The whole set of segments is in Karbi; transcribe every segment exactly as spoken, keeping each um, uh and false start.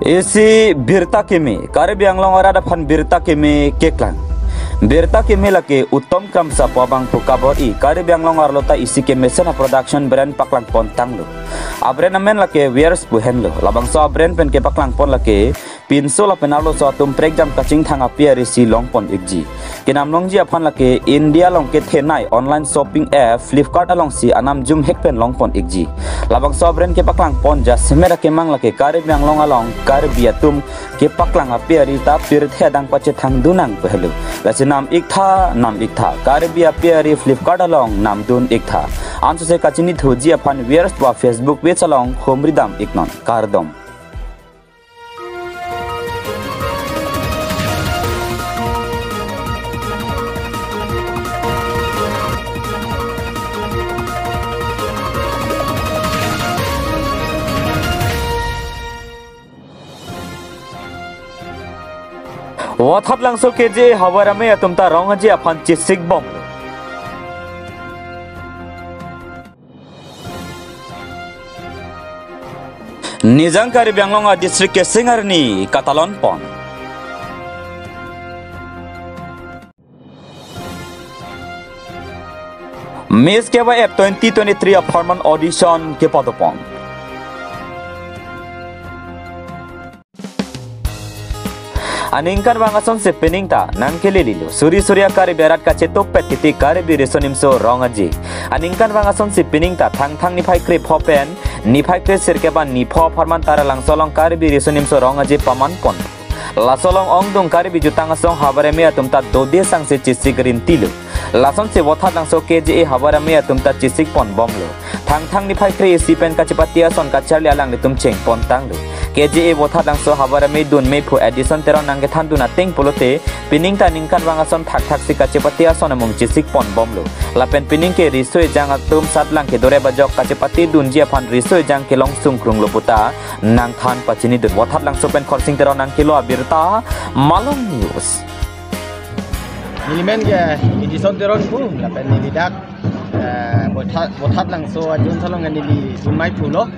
Isi birta keme, Karbi Anglong arat aphan birta keme keklang. Birta keme lake Uttom Kramsa pu abangphu kabor-i, Karbi Anglong arlo ta isi kemesen a-production brand paklang pon tanglo. A-brand amen lake Wears pu henlo. Labangso a-brand pen kepaklang pon lake pinso lapen arloso atum prekjam kachingthang ape ari si long pon ikji. Kenam longji aphan lake India along kethenei online shopping app Flipkart alongsi anam jumhek pen long pon ikji. Labangso a-brand kepaklang pon jasemet akemang lake Karbi Anglong along Karbi atum kepaklang ape ari ta pirthe adang pachethang dun nang pu helo. Lasi nam iktha, nam iktha, Karbi ape ari Flipkart along nam dun iktha. Ansose kachinithuji aphan Wears pu a-Facebook page along humri dam iknon. Kardom. Vothatlangso K J A havar amei atum ta rong aje aphan chesik bomlo. Nijang Karbi Anglong a-district keseng arni katalon pon. Miss K Y F twenty twenty-three a-formal audition kepado pon. Aningkanvang asonsi pining ta nangkelelilo. Suri suri a-Karbi arat kachetokpet titi Karbi Riso Nimso Rong Aje. Aningkanvang asonsi pining ta Thangthang niphai krepho pen niphai kresirkep an nipho apharman Taralangso along Karbi Riso Nimso Rong Aje paman pon. Laso along ongdung Karbi jutang asong havar amei atum ta dode sangse chesik rintilo. Lasonsi Vothatlangso K J A havar amei atum ta chesik pon bomlo. Thangthang niphai kre-isi pen kachepate ason kacharli alanglitum cheng pon tanglo. K J A Vothatlangso havar amei dun meiphu Edison Teron nangkethan dun ateng pulote, pining ta ningkanvang ason thakthak si kachepate ason amung chesik pon bomlo. Lapen pining ke riso ejang atum satlang kedorep ajok kachepate dunji aphan riso ejang kelong sungkrunglo puta nangthan pachinidun. Vothatlangso pen Khorsing Teron nangkelo abirta, Malong News. Neli men ke Edison Teron pu, lapen neli dak, eh, Vothat, Vothatlangso ajun salong neli dun meiphulo.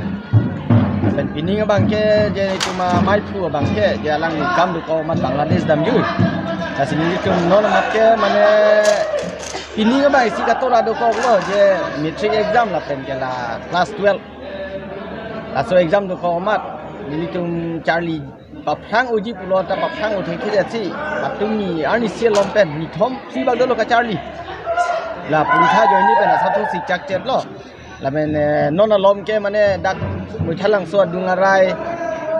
Lapen pining abang ke je itum ameiphu abang ke je alangli kam dokok amat Bangladesh damjui. Lasi nelitum non amat ke mane pining abang isi katora dokoklo je matric exam lapen ke la class twelve. Laso exam dokok amat nelitum charli paphrang unji pulo ta paphrang un thekthe jatsi atum ni arnisi alom pen nithom si bak dolo kacharli. La puntha ajoine pen asap sung si chakchetlo. Lapen, eh, non alom ke mane dak Vothatlangso adung arai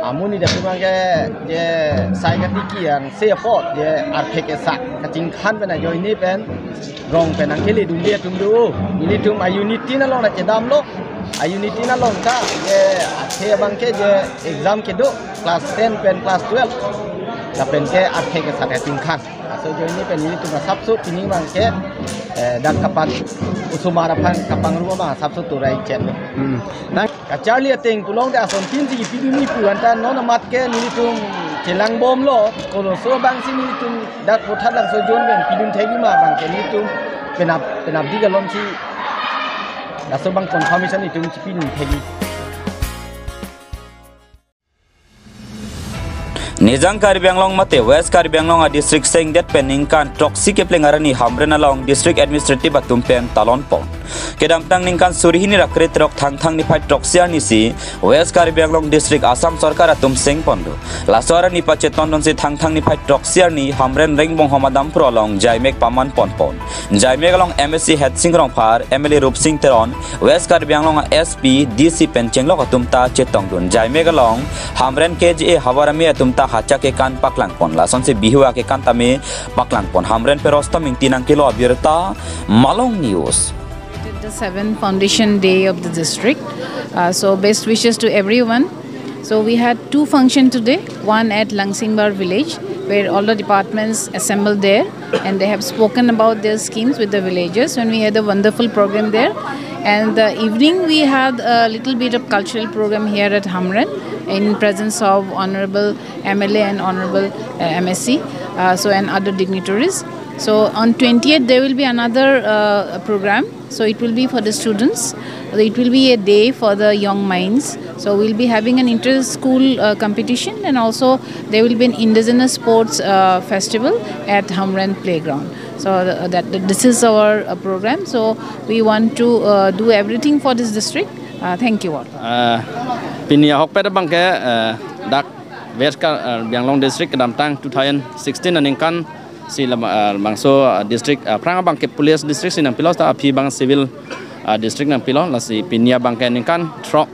amonit dak abang ke je sai katiki angse apot je arphek kesa kachingkhan pen ajoine pen rong pen nangkele dunde atum do. Nelitum a-unit tin along nangchedamlo. A-unit tin along ta je athe abang ke je exam kedo class ten pen class twelve. Lapen ke arphek kesa kachingkhan. Laso ajoine pen nelitum asapso pining abang ke, eh, dak kapan osomar aphan kapangrum abang asapso turai chenlo. Hmm. Nang kacharli ateng pulong de ason tin si pidunji pu anta non amat ke nelitum chelang bomlo, koloso abang si nelitum dak Vothatlangso ajun pen pidun thekji ma abang ke nelitum penap, penapdik alomsi laso abang confirmation itum chipidun thekji. Nijang Karbi Anglong mate West Karbi Anglong a-district sengdet pen ningkan throksi kepleng arni Hamren along district administrative atum pen talon pon. Kedamtang ningkan suri hini ra krethrok Thangthang niphai throksi arni si West Karbi Anglong district Assam sorkar atum seng pon do. Laso arni pachetondun si Thangthang niphai throksi arni Hamren Rengbonghom adampro along jaimek paman pon pon. Jaimek along M A C Headsing Rongphar, M L A Rupsing Teron, West Karbi Anglong a-S P, D C pen chenglok atum ta chetongdun. Jaimek along Hamren K J A havar amei atum ta hacha kekan paklang pon. Lasonsi Bihu akekan tame paklang pon. Hamren pen Rostom Ingti nangkelo abirta, Malong News. The seventh foundation day of the district. Uh, so best wishes to everyone. So we had two functions today, one at Langsingbar village, where all the departments assembled there and they have spoken about their schemes with the villagers, and we had a wonderful program there. And the evening we had a little bit of cultural program here at Hamren in presence of Honorable M L A and Honorable, uh, M S C, uh, so, and other dignitaries. So on twentieth there will be another, uh, program So it will be for the students. It will be a day for the young minds. So we'll be having an inter-school uh, competition, and also there will be an indigenous sports uh, festival at Hamren Playground. So uh, that, that this is our uh, program. So we want to uh, do everything for this district. Uh, thank you all. Uh, pini ahokpet abangke, uh, dak West Kar-, uh, Karbi Anglong District kedamtang two thousand sixteen aningkan si lama, uh, labangso, uh, district, uh, aphrang abangke police district si nangpilo, ta aphi abang civil, uh, district nangpilo, lasi pini abangke ningkan throk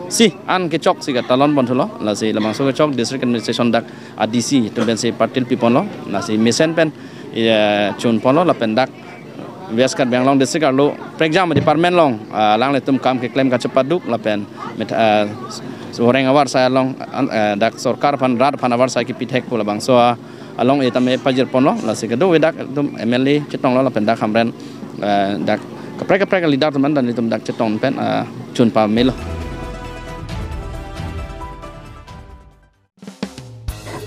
si an kechok si katalon pon thulo, lasi labangso kechok district administration dak, uh, D C atum pensi patil piponlo, lasi mesen pen, eh, chun ponlo lapen dak West Karbi Anglong District arlo prekjam department along, ah, alanglitum kam keklem kachepaduk lapen met-, ah, soreng avarsai along, an, eh, dak sorkar aphan rat aphan avarsai kepithek pu labangso, ah, along itame pajir ponlo, lasi kedo avedak atum M L A chetonglo lapen dak Hamren, eh, dak kaprek kaprek leader atum an dan itum dak chetong pen, ah, chun pamelo.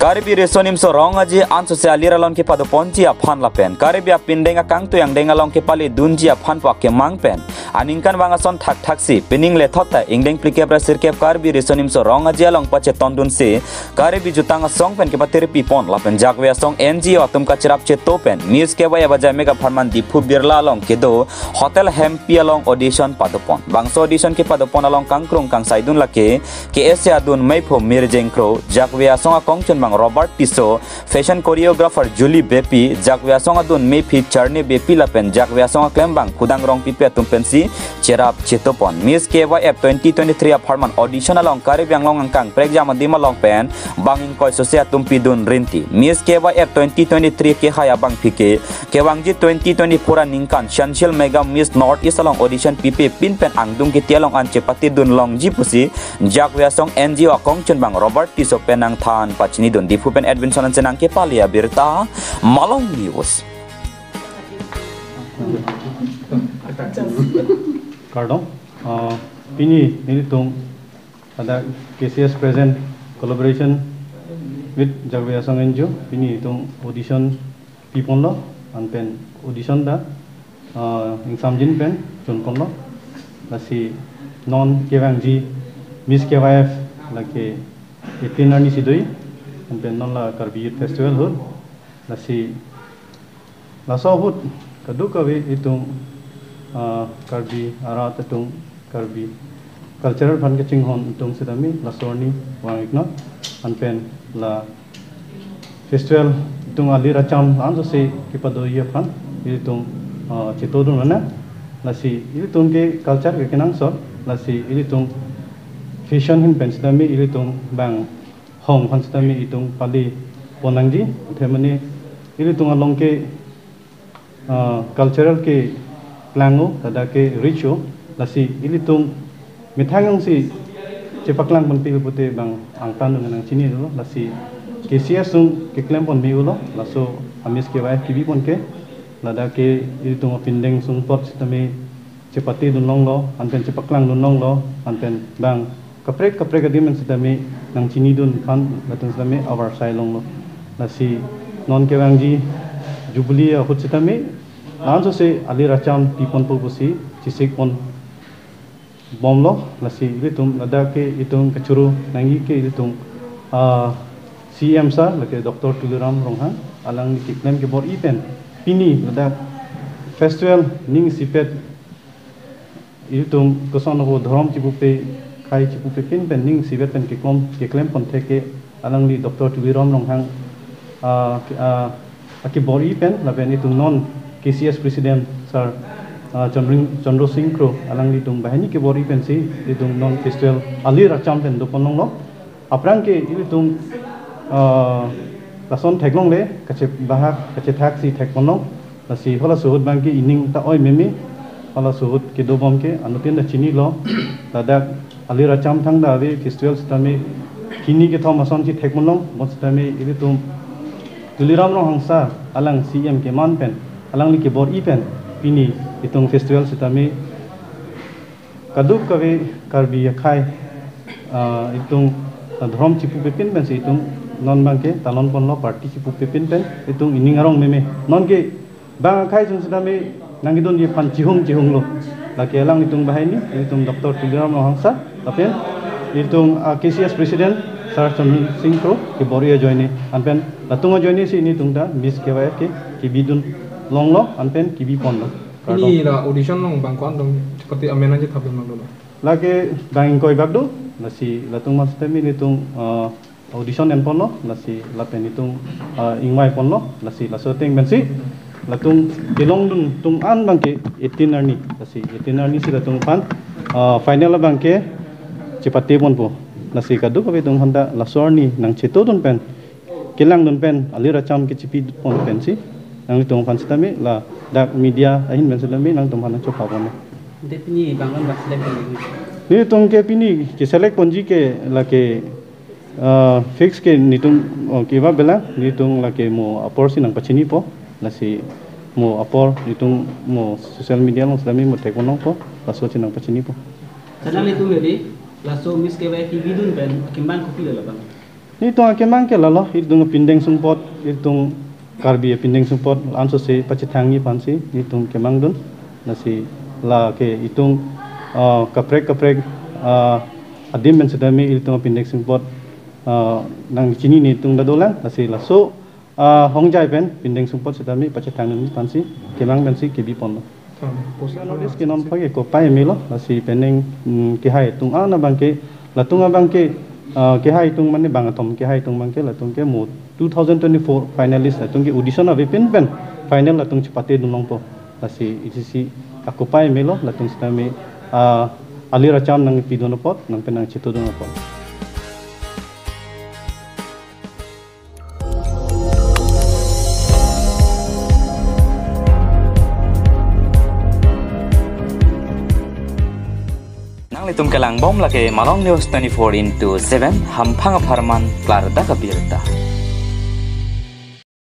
Karbi Riso Nimso Rong Aje ansose alir along kepadoponji aphan lapen Karbi apindeng akangtui angdeng along kepaledunji aphan pu akemang pen aningkanvang ason thakthaksi pining lethot ta ingdeng phlikep ra sirkep Karbi Riso Nimso Rong Aje along pachetondunsi Karbi jutang asong pen kepatirpi pon lapen jakve asong N G O atum kacherap cheto pen Miss K Y F ajai mega pharman Diphu Birla along kedo hotel hempi along audition padopon. Bangso audition kepadopon along kangkrung kangsaidun lake K S A adun meiphu Mirjeng Kro, jakve asong akongchunbang Robert Tisso, fashion choreographer Julie Beypi, jakve asong adun meiphi Charni Beypi lapen jakve asong aklembang Khudang Rongpipi atum pensi cherap chetopon. Miss K Y F twenty twenty-three apharman audition along Karbi Anglong angkang prekjam adim along pen bang ingkoi sose atum pidun rinti. Miss K Y F twenty twenty-three kehai abangpi ke kevangji twenty twenty-four aningkan Shanshil Mega Miss North East along audition pipe pin pen angdung kiti along an chepatidun longji pusi jakve asong N G O akongchunbang Robert Tisso pen nangthan pachinidun. Diphu pen Edwinson Hanse nangkepale abirta, Malong News. Kardom, uh, pini nelitum ada K C S present collaboration with jakve asong N G O, pini itum audition piponlo, anpen audition ta, ah, ingsamjin pen chunponlo. Lasi non kevangji Miss K Y F lake eighteen arni si do-i, anpen non la Karbi Youth Festival ahut. Lasi laso ahut kadokave itum, ah, Karbi arat atum, Karbi cultural aphan kachinghon atum sitame laso arni vang-iknon, anpen la festival itum alir acham ansose kepadoji aphan ilitum, ah, chetodun mena. Lasi ilitum ke culture ke kenangsot, lasi ilitum fashion ahin pen sitame ilitum bang hong aphan sitame itum pale pon nangji, athe mane ilitum along ke, ah, cultural ke klanglo, ladak ke rich-o, lasi ilitum methang jongsi chepaklang ponpe pute bang angtan nangchinilo, lasi K C S sung keklem pon me-olo, laso a-Miss K Y F kebipon ke, ladak ke ilitum apindeng sung apot sitame chepatidun longlo, anpen chepaklang dun longlo, anpen bang kaprek kaprek adim pen sitame nangchinidun aphan latum sitame avarsai longlo. Lasi non kevangji Jubilee ahut sitame ansose alir acham piponpo pusi chesik pon bomlo. Lasi ilitum ladak ke itum kachoro nangji ke ilitum, ah, C M sir, lake Doctor Tuliram Ronghang, alangli keklem kebor-i pen pini ladak festival ning isipet ilitum koson ho dhorom chipupe, khei chipupe pin pen ning isivet pen keklem, keklem pon thek ke alangli Doctor Tuliram Ronghang, ah, ke-, ah, akebor-i pen lapen itum non K C S President Sir, ah, Chandra, Chandra Singh Kro alanglitum banghini kebor-i pensi itum non festival alir acham pen dopon longlo. Aphrang ke ilitum, ah, lason theklongle, kachebahak, kachethaksi thek ponlong. Lasi halaso ahut abangke ining ta oi meme, halaso ahut kedobom ke anuttin ta chinilo. Ladak alir acham thangta ave festival sitame hini kethom asonsi thek ponlong, bonsitame ilitum Tuliram Ronghang sir alang C M keman pen, alangli kebor-i pen pini itum festival sitame kadokave Karbi akhei, ah, itum, ah, dhorom chipupe pin pensi itum non abangke talon ponlo, party chipupe pin pen itum ining arong meme. Non ke bang akhei jun sitame nangkedunji aphan chihung chihunglo. Lake alanglitum banghini, ilitum Doctor Tuliram Ronghang sir, lapen ilitum, ah, K C S President Sir Chandra Singh Kro kebor-i ajoine, anpen latum ajoine si nelitum ta Miss K Y F ke kebidun longlo, anpen kebi ponlo. Pini la audition along bang ko-an dong, chepate amen nangchethapdun longlo? Lake bang ingkoi bak do, lasi latum mas temi nelitum, ah, audition en ponlo, lasi lapen nelitum, ah, ingvai ponlo, lasi laso ateng pensi latum kelongdun atum an abangke eighteen arni, lasi eighteen arni si latum aphan, ah, final abangke chepate ponpo. Lasi kadokave atum aphanta laso arni nangchetodun pen, kelangdun pen, alir acham kechipi pon pensi nanglitum aphan sitame, ladak media ahin pen sitame nangtum aphan nangchopha ponlo. Ante pini bang ko-an bak select pon? Nelitum ke pini keselect ponji ke lake, ah, fix ke nelitum, oh, kevangvelang, nelitum lake mo apor si nangpachinipo, lasi mo apor nelitum mo social media along sitame mo theklongpo, laso si nangpachinipo. Sir, nanglitum eri laso Miss K Y F kebidun pen akemang kopilo labang? Nelitum akemang ke lalo, ilitum apindeng sumpot, ilitum Karbi apindeng sumpot, ansose pachethangji aphansi nelitum kemangdun. Lasi lake ilitum, ah, kaprek kaprek, ah, adim pen sitame ilitum apindeng sumpot, ah, nangchinine atum ta dolang, lasi laso, ah, hongjai pen pindeng sumpot sitame pachethangdunji aphansi kemang pensi kebi ponlo. Than, post Notice ke non pake kopai melo, lasi penang, mm, kehai atum an abangke, latum abangke, ah, kehai atum mane bang atum kehai atum abangke, latum ke mo two thousand twenty-four finalist, latum ke audition avepin pen final latum chepatedun longpo. Lasi isi si kakopai melo, latum sitame, ah, alir acham nangpidun apot, nangpen nangchetodun apot. Nanglitum kelangbom lake Malong News twenty-four into seven, hamphang apharman klardak abirta.